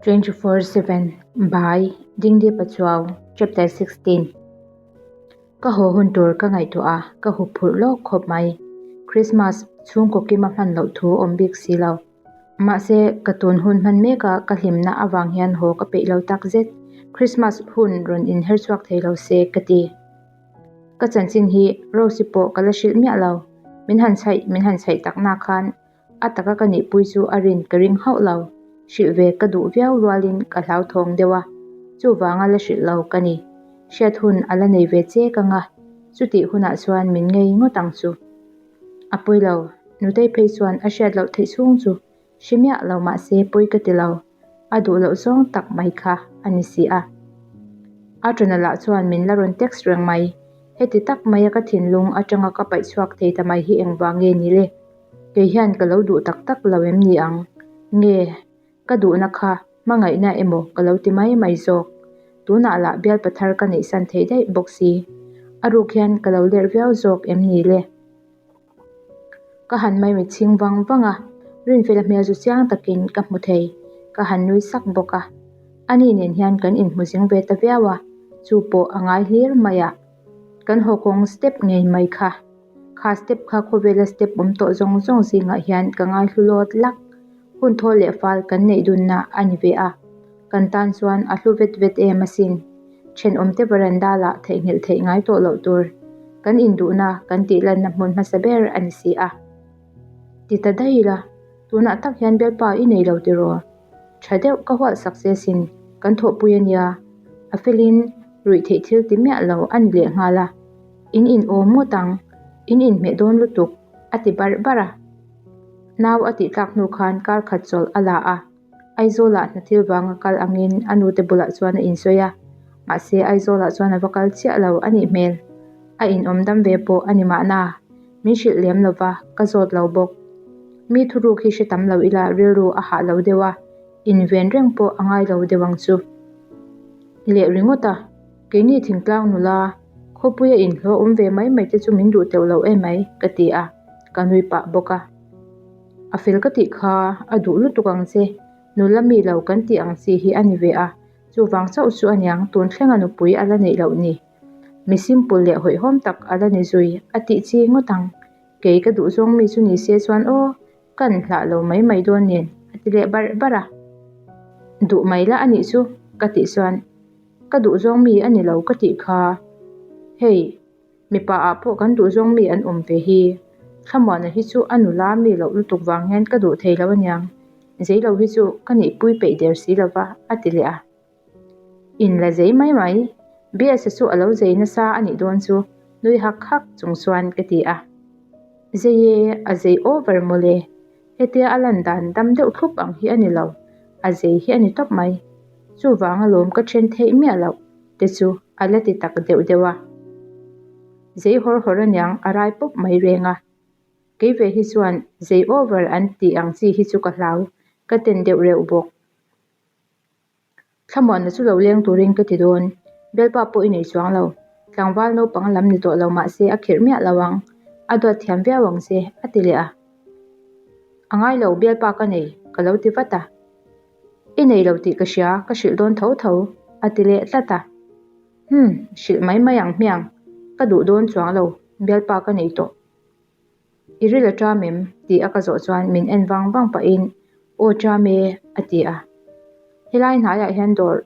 24/7 by Dingdi Pachuau Chapter 16 Ka haw hun tur ka ngaihtuah a, ka hup phurh lawk khawp mai. Christmas chhungkaw kima hman loh thu awm bik si lo. Mahse, ka tun hun hman meka ka hlimna avang hian haw ka peih lo tak zet. Christmas hun rawn inher chhuak thei lo se ka ti. Ka chanchin hi Rose-i pawh ka la hrilh miah lo. Min han chhaih min han chhaih takna khan a taka ka nihpui chu a rin ka ring hauh lo. Hrilh ve ka duh viau rualin ka hlauthawng deuh a, chuvanga la hrilh lo ka ni. Hriat hun a la nei ve che ka nga, chutih hunah chuan min ngei ngawt ang chu. A pawi lo, Nutei phei chuan a hriat loh theih chhung chu hre miah lo mahse pawi ka ti lo, a duh loh zawng tak mai kha a ni si a. A tana lah chuan min la rawn text reng mai, heti tak maia ka thinlung atanga ka paih chhuak thei ta mai hi engvang nge ni le? Kei hian ka lo duh tak tak lo em ni ang? Nge, ka duhna kha hmangaihna emaw ka lo ti mai mai zawk. Tunah lah bialpa thar ka neihsan thei daih bawk si. A ruk hian ka lo lerh viau zawk em ni le? Ka han maimit chhing vang vang a, Rinfela hmel chu chiang takin ka hmu thei. Ka han nui sak bawk a. Ani nen hian kan inhmu zing ve ta viau a, chu pawh a ngai hlir mai a. Kan haw kawng step ngei mai kha. Kha step kha khawvela step awm tawh zawng zawng zingah hian ka ngaihlu lawt lak. Hun thaw leh fal kan neih dunna a ni ve a, kan tan chuan a hlu vet vet em asin. Thenawmte veranda lah theihnghilh theih ngai tawh loh tur kan induhna kan tih lanna hmun hmasa ber a ni si a. Ti ta daih ila, tunah tak hian bialpa i nei lo tiraw? Tha deuh ka hualh sak che sin, kan thawhpui a nia. A felin ruih theih thil ti miah lo a ni lehnghal a, in in awm ngawt ang, in inhmeh dawn lutuk a ti barh barh a. Nau a tih tlak hnu khan kar khat chawlh a la a, Aizawlah hna thil vanga kal angin a nute bulah chuan a insawi a, mahse Aizawlah chuan a va kal chiah lo a nih hmel. A inawm dam ve pawh a ni mahna, min hrilh lem lo va, ka zawt lo bawk. Mi thuruk hi hre tam lo ila rilru a hah lo deuh a, inven reng pawh a ngai lo deuh ang chu. Leh ringawt a, keini thingtlang nula, khawpuia inhlawh awm ve mai mai te chu min duh teuh lo em mai, ka ti a, ka nui pah bawk a. A fel ka tih kha a duh lutuk ang che, nula mi lo kan tih ang chi hi a ni ve a, chuvang chauh chu a niang tun thlenga nupui a la neih loh ni. Mi simple leh hawihhawm tak a la ni zui a tih chi ngawt ang. Kei ka duh zawng mi chu ni se chuan aw, kan hlah lo mai mai dawn nen a ti leh barh barh a. Duh mai la a nih chu ka tih chuan ka duh zawng mi a ni lo ka tih kha. Hei, mipa ah pawh kan duh zawng mi an awm ve hi. Thlamuana hi chu a nula mi loh lutuk vang hian ka duh thei lo aniang. Zei lo hi chu ka nihpui peih der si lova a ti leh a. In la zei mai mai. Biasa chu a lo zei nasa a nih dawn chu nui hak hak chung chuan ka ti a. Zei e, a zei over mawle. Hetia a lan dan dam deuh thlup ang hi a ni lo, a zei hi a ni tawp mai. Chuvang alawm ka then theih miah loh te chu a la ti tak deuh deuh a. Zei hawr hawr aniang a rai pawp mai reng a. Kei ve hi chuan zei over an tih ang chi hi chu ka hlau, ka ten deuh reuh bawk. Thlamuanna chu lo leng turin ka ti dawn. Bialpa pawh i nei chuang lo. Tlangval naupang lam ni tawh lo mahse a khirh miah lo ang. A duat thiam viau ang che, a ti leh a. A ngai lo, bialpa ka nei, ka lo ti vat a. I nei lo tih ka hria, ka hrilh dawn tho tho, a ti leh tlat a. Hum, hrilh mai mai ang hmiang, ka duh dawn chuang lo, bialpa ka nei tawh. I ril a ṭam em? tih a ka zawh chuan min en vang vang pahin Aw ṭam e a ti a. Helai hnaiah hian dawr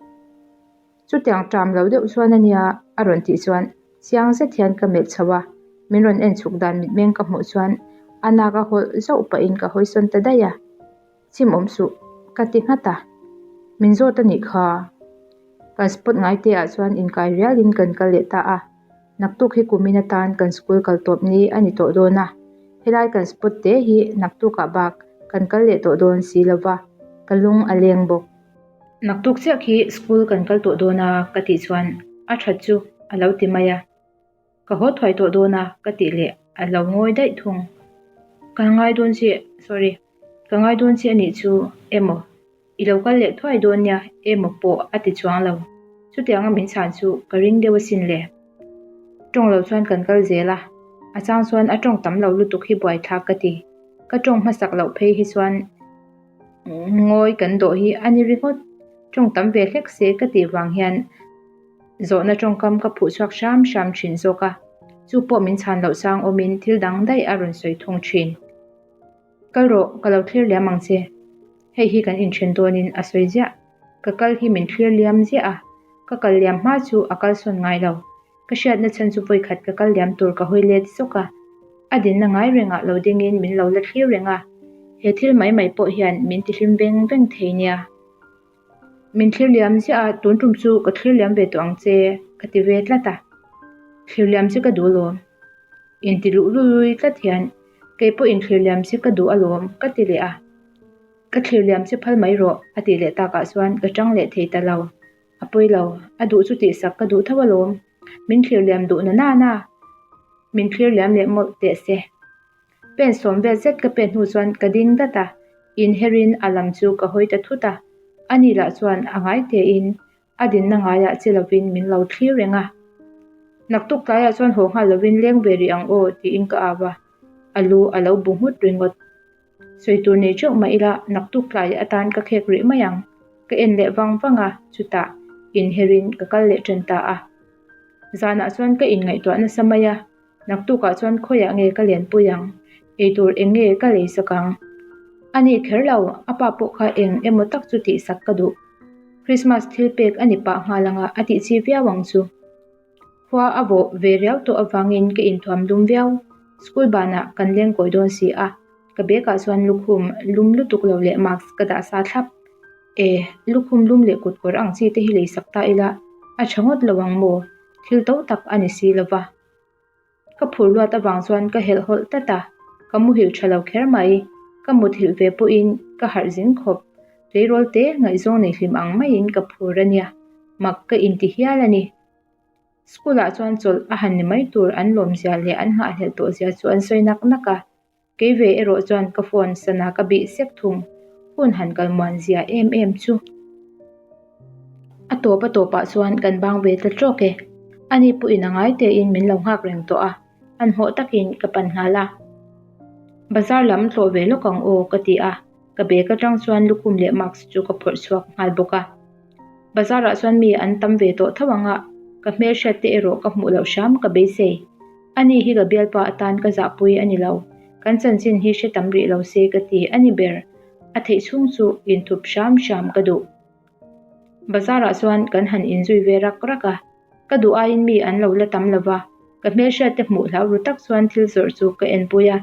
chutiang ṭam lo deuh chuan a nia a rawn tih chuan chiang zet hian ka melh chho a, min rawn en chhuk dan mitmeng ka hmuh chuan a nak a hawlh zauh pahin ka hawisawn ta daih a. Chim awm suh, ka ti nghat a. Min zawt a nih kha. Kan spot ngai te ah chuan inkai rialin kan kal leh ta a. Naktuk hi kumin atan kan school kal tawp ni a ni tawh dawn a. Helai kan spot te hi naktukah bak kan kal leh tawh dawn si lo va, ka lung a leng bawk. Naktuk chiah khi school kan kal tawh dawn a ka tih chuan a that chu a lo ti mai a. Ka haw thuai tawh dawn a ka tih leh a lo ngawi daih thung. Ka ngai dawn che, sorry. Ka ngai dawn che a nih chu emaw? I lo kal leh thuai dawn nia emaw pawh a ti chuang lo. Chutianga min chhan chu ka ring deuh asin le. Tawng lo chuan kan kal zel a, a chang chuan a tawng tam lo lutuk hi buaithlak ka ti. Ka tawng hmasak loh phei hi chuan ngawi kan dawh hi a ni ringawt. Ṭawng tam ve hlek se ka tih vang hian zawhna ṭawngkam ka phuh chhuak hram hram ṭhin zawk a, chu pawh min chhan loh chang awmin thil dang daih a rawn sawi thung ṭhin. Kal rawh, ka lo thlir liam ang che. Hei hi kan inṭhen dawnin a sawi ziah. Ka kal hi min thlir liam ziah a, ka kal liam hma chu a kalsawn ngai lo. Ka hriatna chhan chu vawikhat ka kal liam tur ka hawi let zawk a, a dinna ngai rengah lo dingin min lo la thlir reng a, he thil mai mai pawh hian min tihlim veng veng thei nia. Min thlir liam ziah a, tun tum chu ka thlir liam ve tawh ang che ka ti ve tlat a, thlir liam chu ka duh alawm. Inti luh lui tlat hian kei pawh inthlir liam chu ka duh alawm ka ti leh a, ka thlir liam chu phal mai rawh a tih leh takah chuan ka tang leh thei ta lo. A pawi lo, a duh chu tihsak ka duh tho alawm. Min thlir liam duh na nana, min thlir liam leh mawlh teh se. Pen sawm vel zet ka pen hnu chuan ka ding dat a, inherin a lam chu ka hawi ta thut a. Ani lah chuan a ngai tein a dinna ngaiah che lovin min lo thlir reng a. Naktuk tlaiah chuan haw nghal lovin leng ve rih ang aw tiin ka au a, a lu a lo bu nghut ringawt. Sawi tur nei teuh mah ila naktuk tlai atan ka khek rih mai ang. Ka en leh vang vang a, chutah inherin ka kal leh tan ta a. Zanah chuan ka inngaihtuah nasa mai a, naktukah chuan khawiah nge ka lenpui ang, eitur eng nge ka lei sak ang. A ni kher lo, a pa pawh kha eng emaw tak chu tihsak ka duh. Christmas thil pek a ni pah nghal anga a tih chi viau ang chu. Khua a vawh ve riau tawh avangin ka inthuam lum viau. School banah kan leng kawi dawn si a, ka bag ah chuan lukhum lum lutuk lo leh mask ka dah sa thlap. E, lukhum lum leh kut kawr ang chi te hi lei sak ta ila, a tha ngawt lo ang maw? Thil to tak a ni si lova. Ka phur luat avang chuan ka helh hawlh tlat a, ka muhilh tha lo kher mai. Ka muthilh ve pawhin ka harh zing khawp. Tleirawl te ngaihzawng nei hlim ang maiin ka phur a nia, mak ka inti hial a ni. School ah chuan chawlh a han ni mai tur an lawmzia leh an nghahhlelh tawh zia chu an sawi nak nak a, kei ve erawh chuan ka phone sana ka bih sek thung, hun han kal muan zia em em chu. A tawp a tawpah chuan kan bang ve ta tawk e, ani pawhin a ngai tein min lo nghak reng tawh a, hmanhmawh takin ka pan nghal a. Bazar lam tlawh ve lawk ang aw ka ti a. Ka bag atang chuan lukhum leh mask chu ka phawrh chhuak nghal bawk a. Bazar ah chuan mi an tam ve tawh tho ang a, ka hmelhriat te erawh ka hmuh loh hram ka beisei. Ani hi ka bialpa atan ka zahpui a ni lo, kan chanchin hi hre tam rih lo se ka ti a ni ber, a theih chhung chu inthup hram hram ka duh. Bazar ah chuan kan han inzui ve rak rak a. Ka duh aiin mi an lo la tam lo va, ka hmelhriat te hmuh hlau ru tak chuan thil zawrh chu ka enpui a,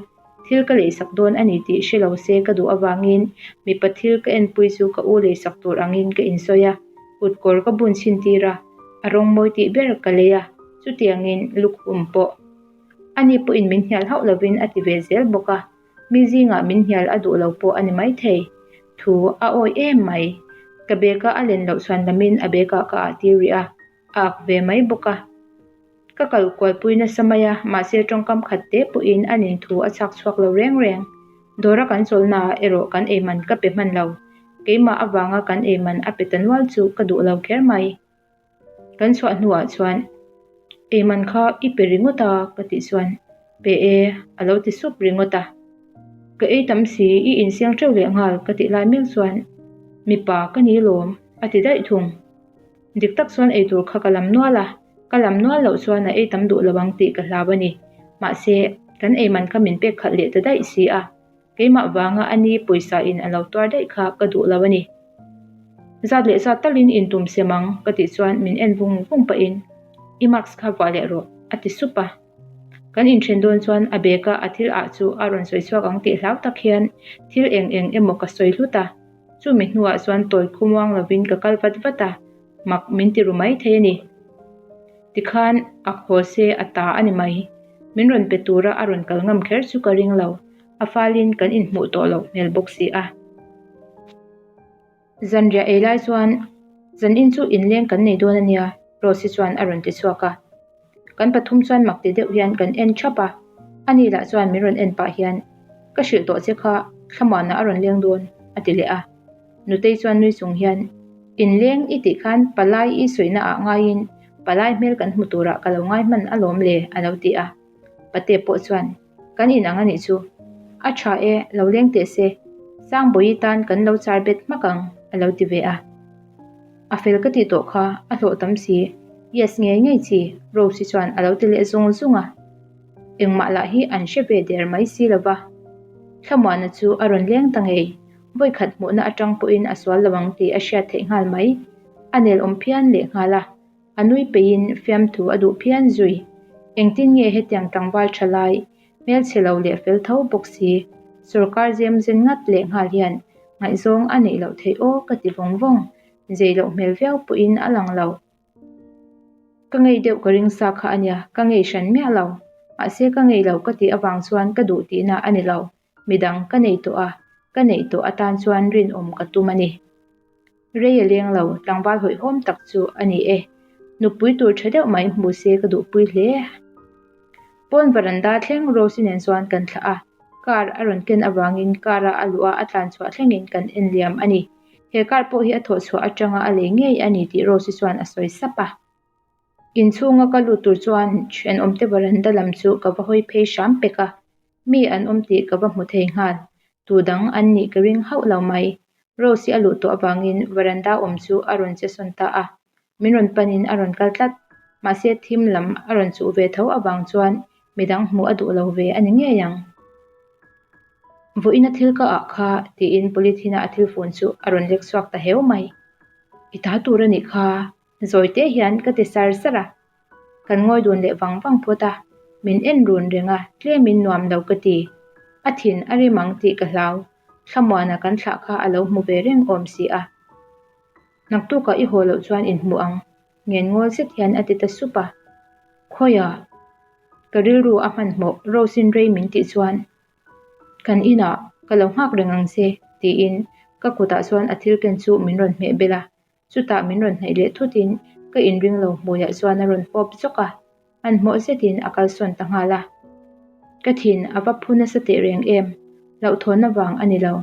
thil ka leisak dawn a ni tih hre lo se ka duh avangin mipa thil ka enpui chu ka u leisak tur angin ka insawi a, kutkawr ka bun chhin tir a, a rawng mawi tih ber ka lei a, chutiangin lukhum pawh ani pawhin min hnial hauh lovin a ti ve zel bawk a. Mi zingah min hnial a duh lo pawh a ni maithei. Thu a awi em mai. Ka bag-a a len loh chuan lamin a bag-ah ka ah tir rih a, a ak ve mai bawk a. Ka kal kualpui nasa mai a, mahse tawngkam khat te pawhin a nin thu a chhak chhuak lo reng reng. Dawra kan chawlhnaah erawh kan eiman ka pe hman lo. Keimah avanga kan eiman a pe ta nual chu ka duh lo kher mai. Kan chhuah hnuah chuan eiman kha i pe ringawt a ka tih chuan pe e a lo ti sup ringawt a. Ka ei tam si i insiang teuh leh nghal ka tih lai mek chuan mipa ka ni lawm a ti daih thung. Dik tak chuan eitur kha ka lam nual a, ka lam nual loh chuan a ei tam duh lo ang tih ka hlau a ni. Mahse kan eiman kha min pek khalh leh ta daih si a. Keimah vanga a ni pawisa in a lo tuar daih kha ka duh lo a ni. Zat leh zat talin in tum sem ang ka tih chuan min en vung vung pahin i mask kha vuah leh rawh a ti sup a. Kan inthen dawn chuan a bag a a thil ah chu a rawn sawi chhuak ang tih hlau tak hian thil eng eng emaw ka sawi hlut a. Chumi hnuah chuan tawi khawmuang lovin ka kal vat vat a, mak min ti ru mai thei a ni. Tikhan a khaw se a ta a ni mai. Min rawn pe tura a rawn kal ngam kher chu ka ring lo. A falin kan inhmuh tawh loh hmel bawk si a. Zanriah ei lai chuan zanin chu inleng kan nei dawn a nia, Rose-i chuan a rawn ti chhuak a. Kan pathum chuan mak ti deuh hian kan en thap a. Ani lah chuan min rawn en pah hian, Ka hrilh tawh che kha, Thlamuana a rawn leng dawn, a ti leh a. Nutei chuan nui chung hian, Inleng i tih khan palai i sawina ah ngaiin palai hmel kan hmu turah ka lo ngai hman alawm le, a lo ti a. Pate pawh chuan, Kan inang a nih chu. A tha e, lo leng teh se. Sangbawi tan kan lo char bet hmak ang, a lo ti ve a. A fel ka tih tawh kha, a hlawh tam si. Yes ngei ngei chi, Rose-i chuan a lo ti leh zung zung a. Engmah lah hi an hre ve der mai si lo va. Thlamuana chu a rawn leng ta ngei. Vawikhat hmuhna atang pawhin a sual lo ang tih a hriat theih nghal mai. A nel awm phian leh nghal a. A nui peihin fiamthu a duh phian zui. Engtin nge hetiang tlangval tha lai, hmelchhe lo leh fel tho bawk si, sawrkar zem zen ngat leh nghal hian ngaihzawng a neih loh theih aw ka ti vawng vawng. Zei loh hmel viau pawhin a lang lo. Ka ngei deuh ka ring sa kha a nia, ka ngei hran miah lo. Mahse ka ngei lo ka tih avang chuan ka duh tihna a ni lo. Midang ka nei tawh a, ka neih tawh atan chuan rinawm ka tum a ni. Rei a leng lo, tlangval hawihhawm tak chu a ni e. Nupui tur tha deuh mai hmu se ka duhpui hle. Pawn varanda thleng Rose-i nen chuan kan thlah a, car a rawn ken avangin car-a a luh a a tlan chhuah thlengin kan en liam a ni. He car pawh hi a thawh chhuah atanga a lei ngei a ni tih Rose-i chuan a sawi sap a. Inchhunga ka lut tur chuan thenawmte varanda lam chu ka va hawi phei hram pek a, Mi an awm tih ka va hmu thei nghal. Tu dang an nih ka ring hauh lo mai. Rose-i a luh tawh avangin varanda awm chu a rawn che sawn ta a. Min rawn panin a rawn kal tlat. Mahse thim lam a rawn chuh ve tho avang chuan midang hmuh a duh lo ve a ni ngei ang. Vawiin a thil ka ah kha tiin polythene-a a thil fun chu a rawn lek chhuak ta heu mai. I ta tur a nih kha. Zawi te hian ka ti sar sar a. Kan ngawi dun leh vang vang phawt a, min en run reng a, tlemin nuam lo ka ti. A thin a rim ang tih ka hlau, Thlamuana kan thlah kha a lo hmu ve reng awm si a. Naktukah i haw loh chuan inhmu ang, ngen ngawl zet hian a ti ta sup a. Khawiah? Ka rilru a hmanhmawh, Rose-in rei min tih chuan Kan inah ka lo nghak reng ang che, tiin ka kutah chuan a thil ken chu min rawn hmeh bel a. Chutah min rawn hnaih leh thutin ka inring lo hmuiah chuan a rawn fawp zawk a, hmanhmawh zetin a kalsawn ta nghal a. Ka thin a va phu nasa teh reng em, hlauhthawnna vang a ni lo,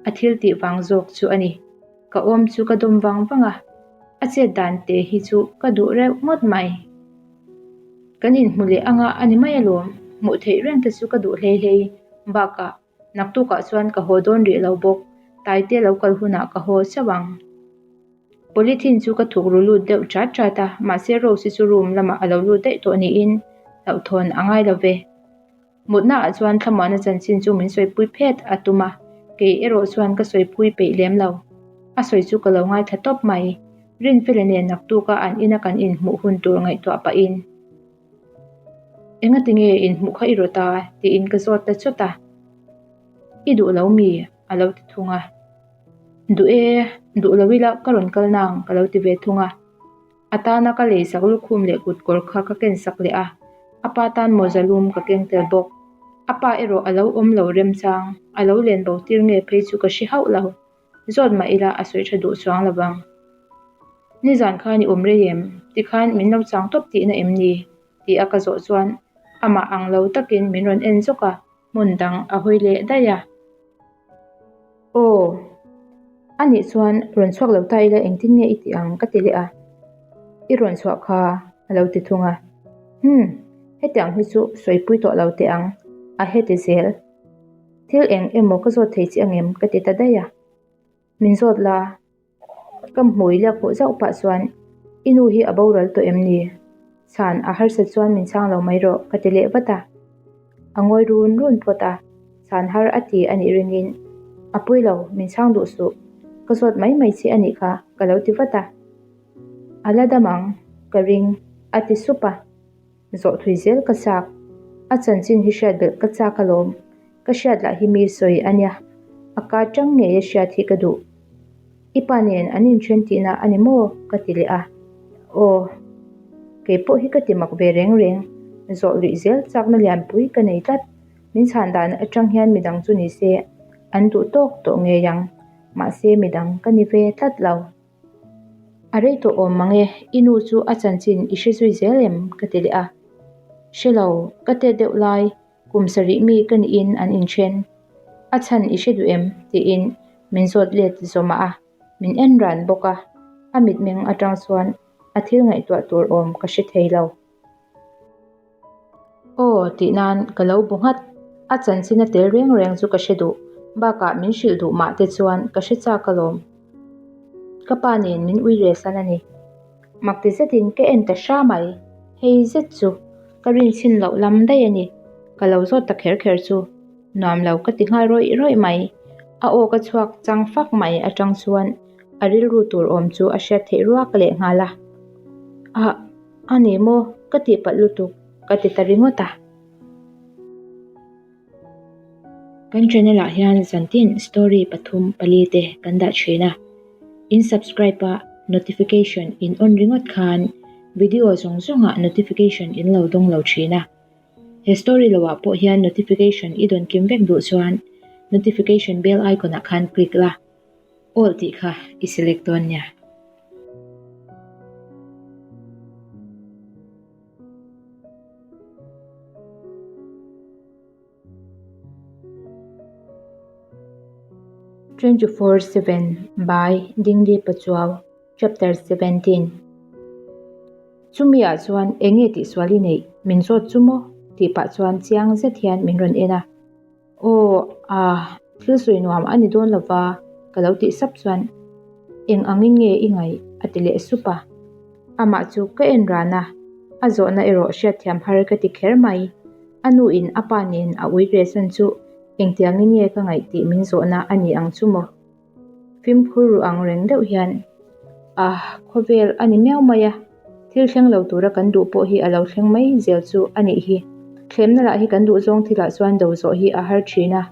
a thil tih vang zawk chu a ni. Ka awm chu ka dawm vang vang a, a chet dan te hi chu ka duh reuh ngawt mai. Kan inhmu leh anga a ni mai alawm, hmuh theih reng te chu ka duh hlei hlei bakah Naktukah chuan ka haw dawn rih lo bawk, Taite lo kal hunah ka haw chauh ang. Polythene chu ka thuk ru lut deuh chat chat a, mahse Rose-i chu room lamah a lo lut daih tawh niin hlauhthawn a ngai lo ve. Mutnaah chuan Thlamuana chanchin chu min sawipui phet a tum a, kei erawh chuan ka sawipui peih lem lo. A sawi chu ka lo ngaithla tawp mai. Rinfela nen naktuka an ina kan inhmuh hun tur ngaihtuah pahin. Engati nge inhmuh kha i rawt a? tiin ka zawt ta chawt a. I duh lo mi? a lo ti thung a. Duh e, duh lo ila ka rawn kal nang ka lo ti ve thung a. A tana ka lei sak lukhum leh kut kawr kha ka ken sak leh a, a pa tan mawza lum ka keng tel bawk. A pa erawh a lo awm lo remchang, a lo len bo tir nge phei chu ka hre hauh lo. Zawt mah ila a sawi tha duh chuang lo vang. Nizan khan i awm rei em? Tikhan min lo chang tawp tihna em ni? tih a ka zawh chuan amah ang lo takin min rawn en zawk a, hmun dang a hawi leh daih a. Aw, a nih chuan rawn chhuak lo ta ila engtin nge i tih ang ka ti leh a. I rawn chhuah kha a lo ti thung a. Hum, hetiang hi chu sawipui tawh lo teh ang, a heti zel. Thil eng emaw ka zawt thei che angem ka ti ta daih a. Min zawt la, ka hmui lek huh zauh pah chuan i nu hi a boral tawh em ni? Chhan a harsat chuan min chhang lo mai rawh ka ti leh vat a. A ngawi run run phawt a, chhan har a ti a nih ringin a pui lo, min chhang duh suh, ka zawt mai mai che a nih kha ka lo ti vat a. A la dam ang, ka ring a ti sup a. Zawh thui zel ka chak. A chanchin hi hriat belh ka chak alawm. Ka hriat lah hi mi sawi a nia. A ka tang ngei a hriat hi ka duh. I pa nen an inthen tihna a ni maw? ka ti leh a. Aw. Kei pawh hi ka ti mak ve reng reng. Zawh luih zel chakna lianpui ka nei tlat. Min chhan dan atang hian midang chu ni se an duh tawk tawh ngei ang. Mahse midang ka ni ve tlat lo. A rei tawh awm mang e, i nu chu a chanchin i hre zui zel em? ka ti leh a. Hre lo, ka tet deuh lai, kum sarih mi ka niin an inthen. A chhan i hre duh em? tiin min zawt let zawmah a, min en ran bawk a, a mitmeng atang chuan a thil ngaihtuah tur awm ka hre thei lo. Aw tih nan ka lo bu nghat. A chanchin a tel reng reng chu ka hre duh. Bakah min hrilh duh mah te chuan ka hre chak alawm. Ka pa nen min ui ve san a ni. Mak ti zetin ka en ta hra mai. Hei zet chu ka rinchhin loh lam daih a ni. Ka lo zawt ta kher kher chu nuam lo ka ti nghal rawih rawih mai. A aw ka chhuak chang fak mai atang chuan a rilru tur awm chu a hriat theih ruak leh nghal a. Ah, a ni maw? Ka tihpalh lutuk ka ti ta ringawt a. Kan channel ah hian zantin story pathum pali te kan dah thin a, in subscribe a notification in on ringawt khan video zawng zawng ah notification in lo dawng lo thin a, he story lo ah pawh hian notification i dawn kim vek duh chuan notification bell icon ah khan click la, all tih kha i select dawn nia. 24/7 by Dingdi Pachuau Chapter 17 Chumi ah chuan eng nge tihsual i neih min zawt chu maw? tih pah chuan chiang zet hian min rawn en a. Aw ah thil sawi nuam a ni dawn lova ka lo tih sap chuan eng angin nge i ngaih a ti leh sup a. Amah chu ka en ran a, a zawhna erawh hriatthiam har ka ti kher mai. A nu in a pa nen a ui ve san chu engtiangin nge ka ngaih tih min zawhna a ni ang chu maw? Fimkhur ru ang reng deuh hian ah khawvel a ni miau mai a, thil thleng lo tura kan duh pawh hi a lo thleng mai zel chu a nih hi. Thlemna lah hi kan duh zawng thilah chuan do zawh hi a har thin a,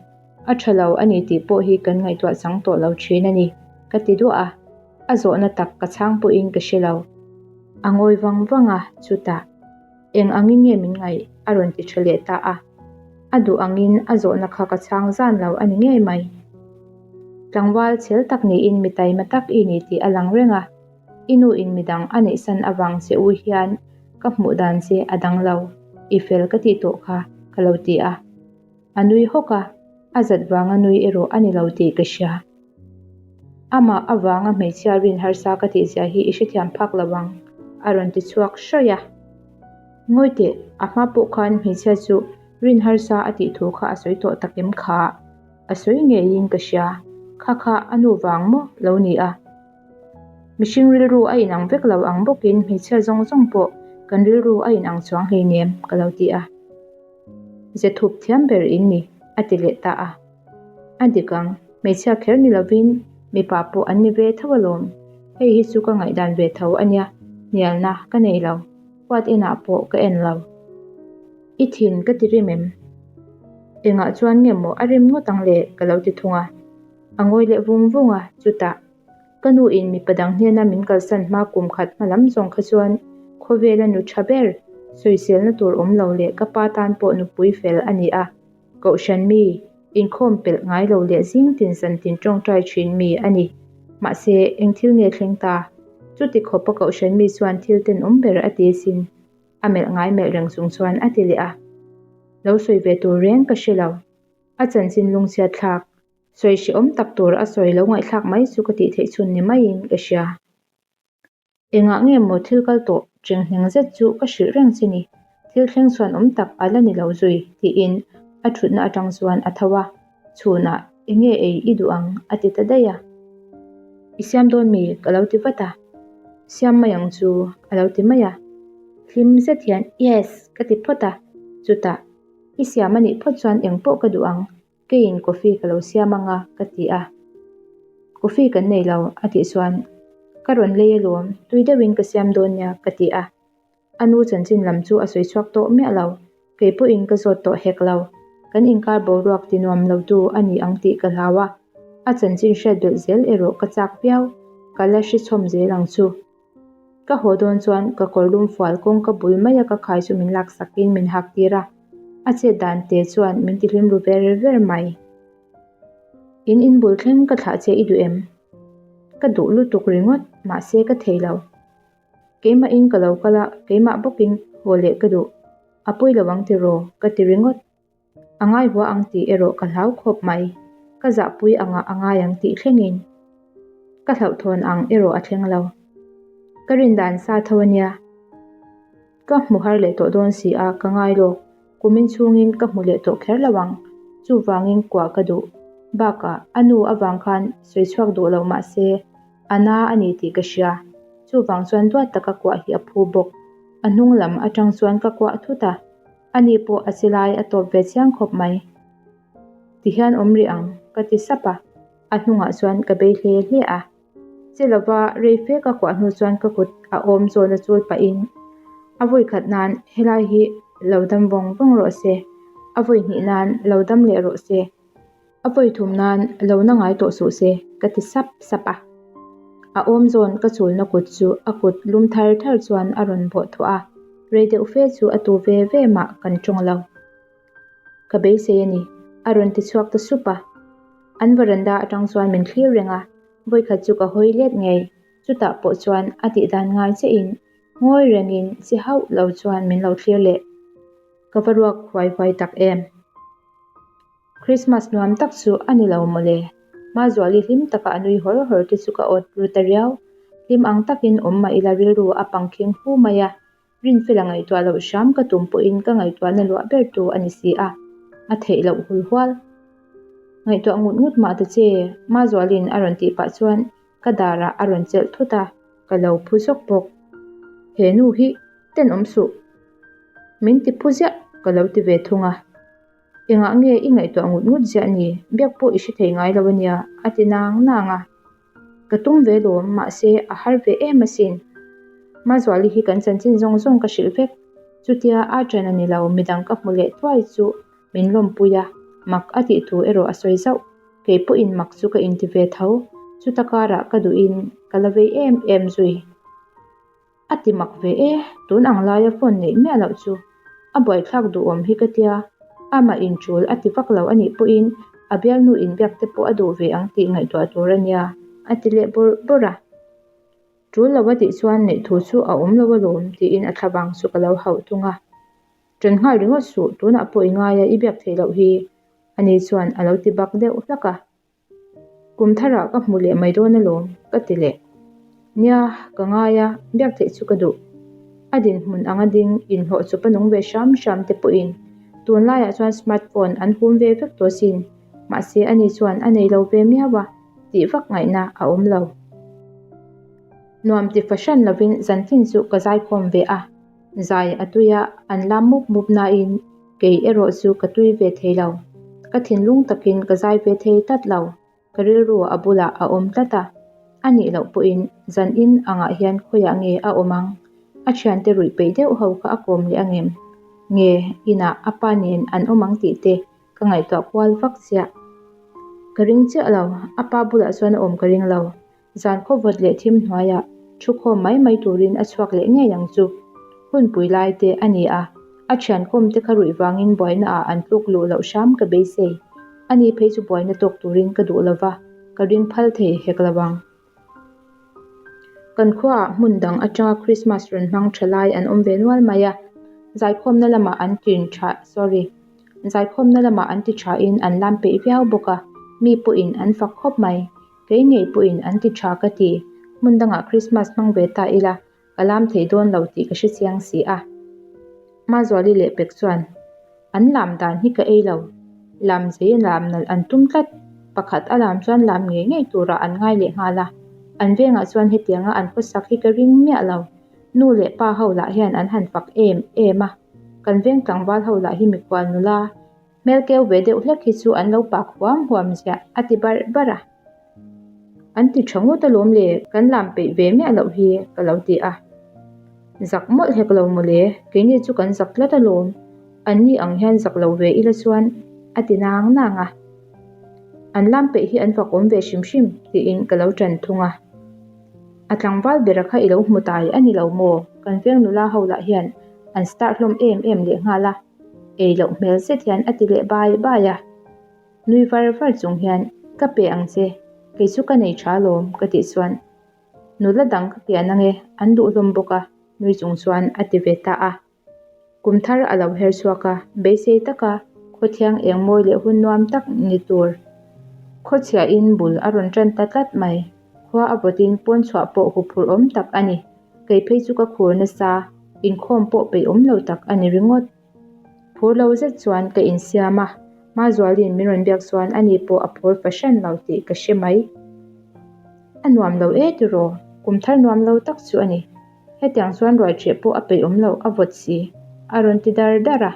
a tha lo a ni tih pawh hi kan ngaihtuah chang tawh lo thin a ni, ka ti duah a, a zawhna tak ka chhang pawhin ka hre lo. A ngawi vang vang a, chutah. Eng angin nge min ngaih? a rawn ti tha leh ta a. A duh angin a zawhna kha ka chhang zan lo a ni ngei mai. Tlangval chhel tak niin mi taima tak i ni tih a lang reng a. I nu in midang a neihsan avang che u hian ka hmuh dan che a dang lo, i fel ka tih tawh kha ka lo ti a. A nui hawk a, a zat vanga nui erawh a ni lo tih ka hria. Amah avanga hmeichhia rin harsa ka tih zia hi i hrethiam phak lo ang, a rawn ti chhuak hrawih a. Ngawi teh, a hma pawh khan hmeichhia chu rin harsa a tih thu kha a sawi tawh tak em kha? A sawi ngeiin ka hria, kha kha a nu vang maw lo ni a? Mihring rilru a inang vek lo ang bawkin hmeichhia zawng zawng pawh kan rilru a inang chuang hleinem, ka lo ti a. Ze thup thiam ber in ni, a ti leh ta a. A dik ang, hmeichhia kher ni lovin mipa pawh an ni ve tho alawm. Hei hi chu ka ngaihdan ve tho a nia, hnialna ka nei lo, huat enah pawh ka en lo. I thin ka ti rim em? Engah chuan nge maw a rim ngawt ang le ka lo ti thung a. A ngawi leh vung vung a, chutah Ka nu in mipa dang hnena min kalsan hma kum khat hma lam zawng kha chuan khawvela nu tha ber sawiselna tur awm lo leh ka pa tan pawh nupui fel a ni a, kohhran mi, inkhawm pelh ngai lo leh zing tin zan tin tawngtai thin mi a ni. Mahse, eng thil nge thleng ta? Chuti khawpa kohhran mi chuan thil tenawm ber a ti sin, a melh ngai melh reng chung chuan a ti leh a. Lo sawi ve tur reng ka hre lo. A chanchin lungchhiat thlak. Sawi hrehawm tak tur a sawi lo ngaihthlak mai chu ka tih theih chhun ni maiin ka hria. Engah nge maw thil kal tawh chenghneng zet chu ka hrilh reng che ni, thil thleng chhuan awm tak a la ni lo zui tiin a thutna atang chuan a tho a, chhunah eng nge ei i duh ang a ti ta daih a. I siam dawn mi? ka lo ti vat a, siam mai ang chu a lo ti mai a, hlim zet hian yes ka ti phawt a, chutah i siam a nih phawt chuan eng pawh ka duh ang Keiin coffee ka lo siam ang a, ka ti a. Coffee kan nei lo, a tih chuan, Ka rawn lei alawm, tui deuhin ka siam dawn nia, ka ti a. A nu chanchin lam chu a sawi chhuak tawh miah lo, kei pawhin ka zawt tawh hek lo. Kan inkar boruak ti nuam lotu a ni ang tih ka hlau a, a chanchin hriat belh zel erawh ka chak viau, ka la hre chhawm zel ang chu. Ka haw dawn chuan ka kawr lum fual kawngka bul maia ka khai chu min laksakin min hak tir a, a chet dan te chuan min ti hlim ru ver ver mai. In in bul thleng ka thlah che i duh em? Ka duh lutuk ringawt, mahse ka thei lo. Keimahin ka lo kal a, keimah bawkin haw leh ka duh. A pawi lo ang tiraw? Ka ti ringawt. A ngaihua ang tih erawh ka hlau khawp mai. Ka zahpui angah a ngai ang tih thlengin ka hlauhthawn ang erawh a thleng lo. Ka rin dan sa tho a nia. Ka hmu har leh tawh dawn si a, ka ngai lawk. Kumin chhungin ka hmu leh tawh kher lo ang. Chuvangin kuah ka duh. Bakah, a nu avang khan sawi chhuak duh lo mah se. A na a ni tih ka hria. Chuvang chuan duat taka kuah hi a phu bawk. A hnung lam atang chuan ka kuah thut a, ani pawh a che lai a tawp ve chiang khawp mai. Tihian awm rih ang, ka ti sap a, a hnungah chuan ka bei hle hle a. Che lova rei fe ka kuah hnu chuan ka kut a awm zawn a chul pahin a vawi khat nan helai hi lo dam vawng vawng rawh se, a vawi hnih nan lo dam leh rawh se. A vawi thum nan lo na ngai tawh suh se ka ti sap sap a. A awm zawn ka chulna kut chu a kut lum thar thar chuan a rawn bawh thawh a, rei deuh fe chu a tu ve ve mah kan tawng lo. Ka beisei a ni, a rawn ti chhuak ta sup a. An varanda atang chuan min thlir reng a, vawikhat chu ka hawi let ngei. Chutah pawh chuan a tihdan ngai chiahin ngawi rengin chi hauh lo chuan min lo thlir leh. Ka va ruak huai huai tak em? Christmas nuam tak chu a ni lo mawle. Mazuali hlim taka a nui hawr hawr te chu ka awt ru ta riau. Hlim ang takin awm mah ila rilru a pangkhing hu mai a. Rinfela ngaihtuah loh hram ka tum pawhin ka ngaihtuahna luah ber tu a ni si a, a theih loh hul hual. Ngaihtuah ngut ngut mah ta che, Mazuali'n a rawn tih pah chuan ka darah a rawn chelh thut a, ka lo phu zawk bawk. He nu hi tenawm suh. Min ti phu ziah ka lo ti ve thung a. Engah nge i ngaihtuah ngut ngut ziah ni? Biak pawh i hre thei ngai lo a nia, a ti nang nang a. Ka tum ve lawm, mahse a har ve em asin. Mazuali hi kan chanchin zawng zawng ka hrilh vek. Chutia a ṭan a ni lo, midang ka hmu leh thuai chu min lawmpui a, mak a tih thu erawh a sawi zauh. Kei pawhin mak chu ka inti ve tho, chuta karah ka duhin ka la vei em em zui. A ti mak ve e, tun ang laia phone neih miah loh chu a buaithlak duhawm hi ka tia, amah inchul a ti vak lo a nih pawhin a bialnu inbiak te pawh a duh ve ang tih ngaihtuah tur a nia, a ti leh bawrh bawrh a. Tul lo a tih chuan neih thu chu a awm lo alawm tiin a thlavang chu ka lo hauh thung a. Ṭan nghal ringawt suh, tunah pawh i ngai a, i biak theih loh hi, ani chuan a lo ti bak deuh hlak a. Kum tharah ka hmu leh mai dawn alawm, ka ti leh. Nia, ka ngai a, biak theih chu ka duh. A dinhmun anga ding inhlawh chupa nung ve hram hram te pawhin tunlaiah chuan smart phone an hum ve vek tawh sin, mahse ani chuan a nei lo ve miau a, tih vak ngaihna a awm lo. Nuam ti fahran lovin zantin chu ka zaikhawm ve a, zai a tui a, an lam mup mup nain Kei erawh chu ka tui ve thei lo. Ka thinlung takin ka zai ve thei tlat lo. Ka rilru a bulah a awm tlat a. A nih loh pawhin zan in angah hian khawiah nge a awm ang? A thiante ruih peih deuh ho kha a kawm leh angem? Nge inah a pa nen an awm ang tih te ka ngaihtuah kual vak chiah. Ka ring chiah lo, a pa bulah chuan a awm ka ring lo. Zan khawvawt leh thim hnuaiah thu khawm mai mai turin a chhuak leh ngei ang chu. Hunpui lai te a ni a, a thiankawm te kha ruih vangin buaina ah an tluk luh loh hram ka beisei. Ani phei chu buaina tawk turin ka duh lova, ka ring phal thei hek lo ang. Kan khuaah hmun dang atanga Christmas rawn hmang tha lai an awm ve nual mai a, zaikhawmna lamah an tin tha, sorry, zaikhawmna lamah an ti thain an lam peih viau bawk a, mi pawhin an fak khawp mai. Kei ngei pawhin an ti tha ka ti, hmun dangah Christmas hmang ve ta ila, ka lam thei dawn lo tih ka hre chiang si a. Mazuali leh pek chuan, An lam dan hi ka ei lo, lam zei lam nalh an tum tlat, pakhat a lam chuan lam ngei ngei turah an ngai leh nghal a, an vengah chuan hetianga an khawsak hi ka ring miah lo, nu leh pa ho lah hian an han fak em em a, kan veng tlangval ho lah hi mikhual nula, Hmel keu ve deuh hlek hi chu an lo pak huam huam ziah a ti barh barh a. An ti tha ngawt alawm le, kan lam peih ve miah loh hi ka lo ti a. Zak mawlh hek lo mawle, keini chu kan zak tlat alawm, anni ang hian zak lo ve ila chuan a ti nang nang a. An lam peih hi an fakawm ve hrim hrim tiin ka lo tan thung a. A tlangval bera kha i lo hmu tai a ni lo maw? Kan veng nula ho lah hian an start hlawm em em lehnghal a. Ei loh hmel zet hian a ti leh bai bai a. Nui var var chung hian, Ka pe ang che, kei chu ka nei tha lawm, ka tih chuan nula dang ka kian ange, an duh hlawm bawk a, nui chung chuan a ti ve ta a. Kum thar a lo her chhuak a, beisei taka khawthiang eng mawi leh hun nuam tak ni tur khawchhiahin bul a rawn tan ta tlat mai. Khua a vawtin pawn chhuah pawh huphurh awm tak a ni. Kei phei chu ka khur nasa, inkhawm pawh peih awm lo tak a ni ringawt. Phur lo zet chuan ka insiam a, Mazuali'n min rawn biak chuan ani pawh a phur fahran lo tih ka hre mai. A nuam lo e tiraw, kum thar nuam lo tak chu a ni. Hetiang chuan ruai ṭheh pawh a peih awm loh a vawt si, a rawn ti dar dar a.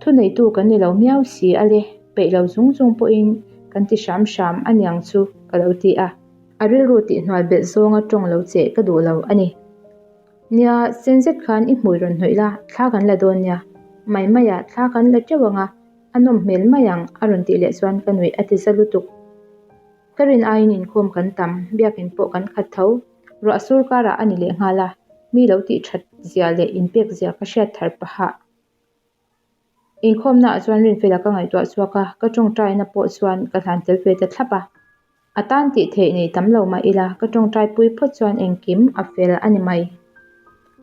Thuneitu kan ni lo miau si a le, peih lo zung zung pawhin kan ti hram hram a niang chu ka lo ti a. A rilru tihhnual belh zawnga tawng lo che ka duh lo a ni. Nia, sen zet khan i hmui rawn hnawih la, thla kan la dawn nia. Mai maia thla kan la teuh ang a, a nawm hmel mai ang a rawn tih leh chuan ka nuih a ti za lutuk. Ka rin aiin inkhawm kan tam, biakin pawh kan khat tho. Ruah sur karah a ni leh nghal a, mi lo tih that zia leh inpek zia ka hriat thar paha. Inkhawmnaah chuan Rinfela ka ngaihtuah chhuak a, ka tawngtaina pawh chuan ka hlan tel ve ta thlap a. A tan tih theih nei tam lo mah ila, ka tawngtai pui phawt chuan engkim a fel a ni mai.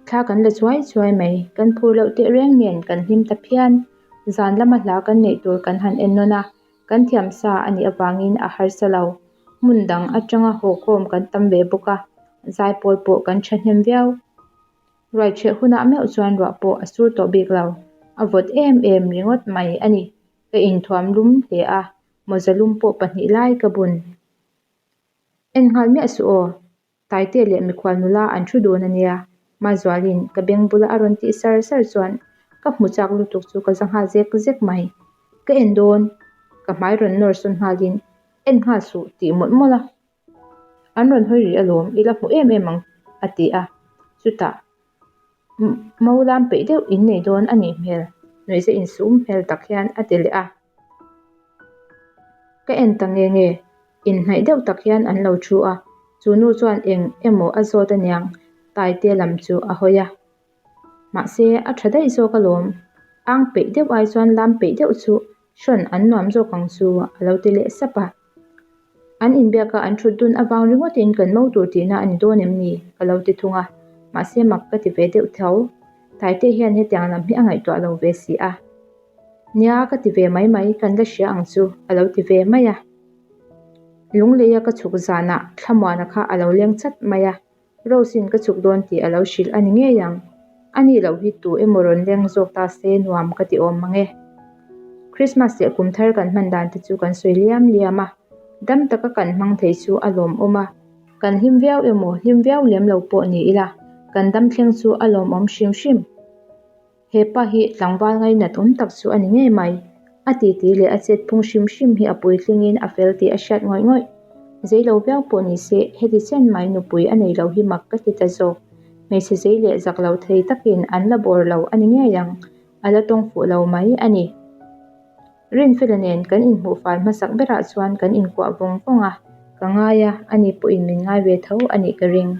Thla kan la chuai chuai mai, kan phur loh teh reng nen kan hlim ta phian. Zan lama hla kan neih tur kan han en nawn a, kan thiam sa a nih avangin a harsa lo. Hmun dang atanga haw khawm kan tam ve bawk a, zaipawl pawh kan thahnem viau. Ruai chheh hunah meuh chuan ruah pawh a sur tawh bik lo. A vawt em em ringawt mai a ni. Ka inthuam lum hle a, mawza lum pawh pahnih lai ka bun. En nghal miah suh aw, Taite leh mikhual nula an thu dun a nia. Mazualin ka beng bula a rawn tih sar sar chuan ka hmu chak lutuk chu ka za nghal zek zek mai. Ka en dawn, ka hmai rawn nawr sawn nghalin en nghal suh tih mawlh mawlh a. An rawn hawi rih alawm, i la hmu em em ang a ti a. Chutah Mo lam peih deuh in nei dawn a nih hmel, nuihza insum hmel tak hian a ti leh a. Ka en ta nge nge, inhnaih deuh tak hian an lo thu a, chu nu chuan eng emaw a zawt aniang Taite lam chu a hawi a. Mahse, a tha daih zawk alawm, ang peih deuh ai chuan lam peih deuh chu hrawn an nuam zawk ang chu a lo ti leh sap a. An inbiak a an thut dun avang ringawtin kan mo tur tihna a ni dawn em ni? ka lo ti thung a, mahse mak ka ti ve deuh tho. Taite hian hetiang lam hi a ngaihtuah lo ve si a. Nia ka ti ve mai mai, kan la hria ang chu a lo ti ve mai a. Lungleia ka chhuk zanah Thlamuana kha a lo leng chat mai a. Rose-in ka chhuk dawn tih a lo hrilh a ni ngei ang. A nih loh hi tu emaw rawn leng zawk ta se nuam ka ti awm mang e. Christmas leh kum thar kan hman dan te chu kan sawi liam liam a, dam taka kan hmang thei chu a lawmawm a. Kan hlim viau emaw hlim viau lem lo pawh ni ila, kan dam thleng chu a lawmawm hrim hrim. He pa hi tlangval ngainat awm tak chu a ni ngei mai. A titi leh a chet phung hrim hrim hi a puitlingin a fel tih a hriat ngawih ngawih. Zei lo viau pawh ni se, heti chen mai nupui a nei lo hi mak ka ti ta zawk. Hmeichhe zei leh zak lo thei takin an la bawr lo a ni ngei ang, a la tawng fuh lo mai a ni. Rinfela nen kan inhmuh fal hmasak berah chuan kan inkuah vawng vawng a, ka ngai a, ani pawhin min ngai ve tho a nih ka ring.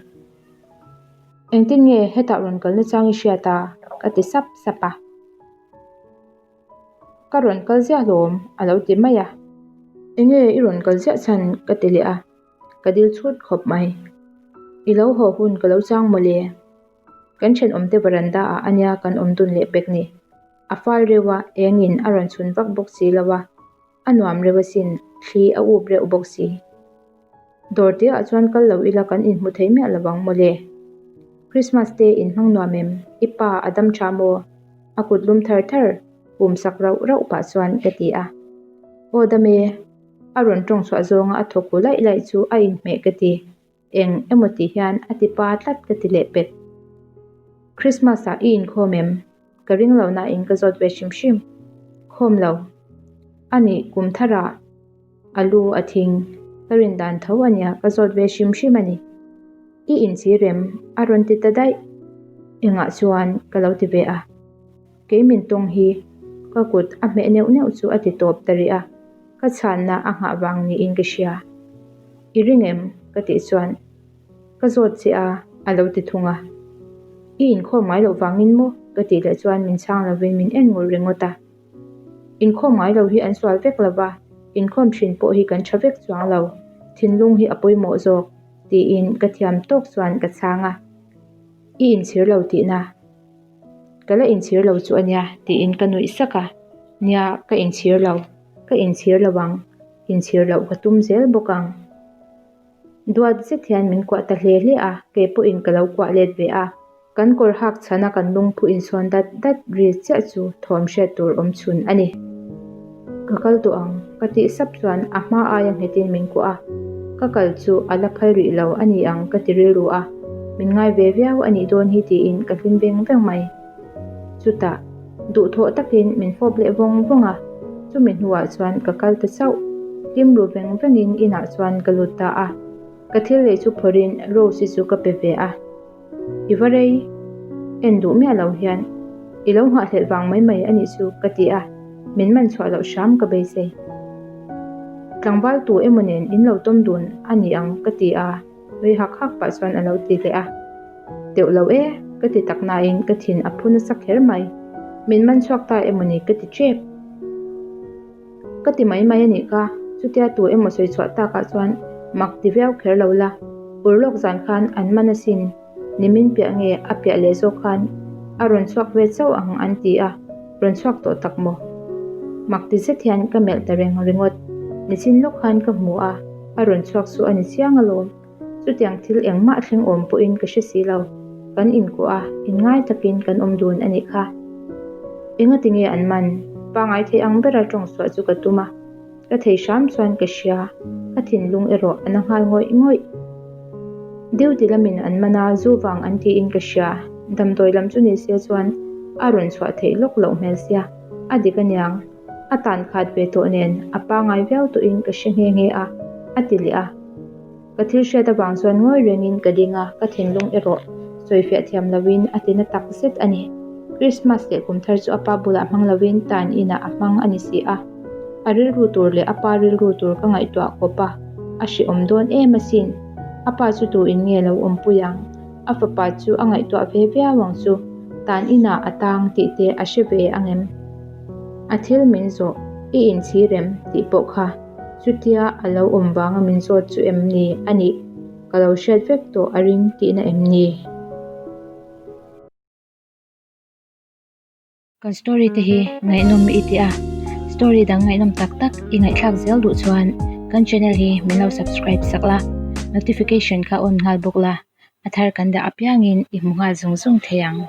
Engtin nge hetah rawn kalna chang i hriat a? ka ti sap sap a. Ka rawn kal ziah hlawm a lo ti mai a. Enge i rawn kal ziah chhan? ka ti leh a, ka dil chhut khawp mai. I lo haw hun ka lo chang mawle. Kan thenawmte veranda ah ania kan awm dun leh pek ni. A fal reuh a, engin a rawn chhun vak bawk si lo a. A nuam reuh asin, thli a up reuh bawk si. Dawr te ah chuan kal lo ila kan inhmu thei miah lo ang mawle. Christmas te in hmang nuam em? I pa a dam tha maw? A kut lum thar thar pum sak rauh rauh pah chuan ka ti a. Aw dam e, a rawn tawng chhuah zawnga a thawk hu laih laih chu a inhmeh ka ti. Eng emaw tih hian a ti pa tlat ka ti leh pek. Christmas ah i inkhawm em? Ka ring lo nain ka zawt ve hrim hrim. Khawm lo. A nih kum tharah a lu a thing. Ka rin dan tho a nia ka zawt ve hrim hrim a ni. I inchhir em? A rawn ti ta daih. Engah chuan ka lo ti ve a. Kei min tawng hi ka kut a hmeh neuh neuh chu a ti tawp ta rih a, ka chhanna a nghah vang niin ka hria. I ring em? ka tih chuan ka zawt che a, a lo ti thung a. I inkhawm ngai loh vangin maw? ka tih leh chuan min chhang lovin min en ngur ringawt a. Inkhawm ngai lo hi an sual vek lo va, inkhawm thin pawh hi kan tha vek chuang lo, thinlung hi a pawimawh zawk, tiin ka thiam tawk chuan ka chhang a. I inchhir lo tihna? Ka la inchhir lo chu a nia tiin ka nuih sak a, nia ka inchhir lo, ka inchhir lo ang, inchhir loh ka tum zel bawk ang. Duat zet hian min kuah ta hle hle a, kei pawhin ka lo kuah let ve a, kan kawr hak chhana kan lungphu insawn dat dat ri chiah chu thawm hriat tur awm chhun a ni. Ka kal tawh ang ka tih sap chuan a hma aia nghetin min kuah a. Ka kal chu a la phal rih lo a ni ang ka ti rilru a, min ngai ve viau a nih dawn hi tiin ka hlim veng veng mai. Chutah, duhthawh takin min fawp leh vawng vawng a, chumi hnuah chuan ka kal ta chauh. Hlim ru veng vengin inah chuan ka lut ta a, ka thil lei chu phawrhin Rose-i chu ka pe ve a. I va rei en duh miah lo hian i lo nghahhlelh vang mai mai a nih chu ka ti a, min man chhuah loh hram ka beisei. Tlangval tu emaw nen in lo tawm dun a ni ang ka ti a, nui hak hak pah chuan a lo ti leh a. Teuh lo e, ka ti tak nain ka thin a phu nasa kher mai. Min man chhuak ta emaw ni ka ti tep. Ka ti mai mai a nih kha, chutia tu emaw sawi chhuah takah chuan mak ti viau kher lo la, urlawk zan khan an man asin, nimin piah nge a piah leh zawk khan a rawn chhuak ve chauh ang an ti a, rawn chhuak tawh tak maw? Mak ti zet hian ka melh ta reng ringawt, nichin lawk khan ka hmu a, a rawn chhuak chu a ni chiang alawm, chutiang thil engmah thleng awm pawhin ka hre si lo, kan inkuah a, inngai takin kan awm dun a nih kha. Engati nge an man? Pangai thei ang bera tawng chhuah chu ka tum a, ka thei hram chuan ka hria, ka thinlung erawh a na nghal ngawih ngawih. Duty lamin an man a, zu vang an tiin ka hria, damdawi lam chu ni se chuan a rawn chhuah theih lawk loh hmel sia, a dik aniang, a tan khat ve tawh nen a pangai viau tawhin ka hre nghe nghe a, a ti leh a. Ka thil hriat avang chuan ngawi rengin ka ding a, ka thinlung erawh sawifiah thiam lovin a ti na tak zet a ni. Christmas leh kum thar chu a pa bulah hmang lovin tan inah a hmang a ni si a. A rilru tur leh a pa rilru tur ka ngaihtuah kawp a, a hrehawm dawn em asin. A pa chu tu in nge lo awmpui ang? A fapa chu a ngaihtuah ve viau ang chu, tan inah a tang tih te a hre ve ang em? A thil min zawh, i inchhir em? tih pawh kha. Chutia a lo awm vanga min zawt chu em ni a nih? Ka lo hriat vek tawh a ring tihna em ni? Kan story te hi ngaihnawm i ti a, story dang ngaihnawm tak tak i ngaihthlak zel duh chuan kan channel hi min lo subscribe sak la, notification kha on nghal bawk la, a thar kan dah apiangin i hmu nghal zung zung thei ang.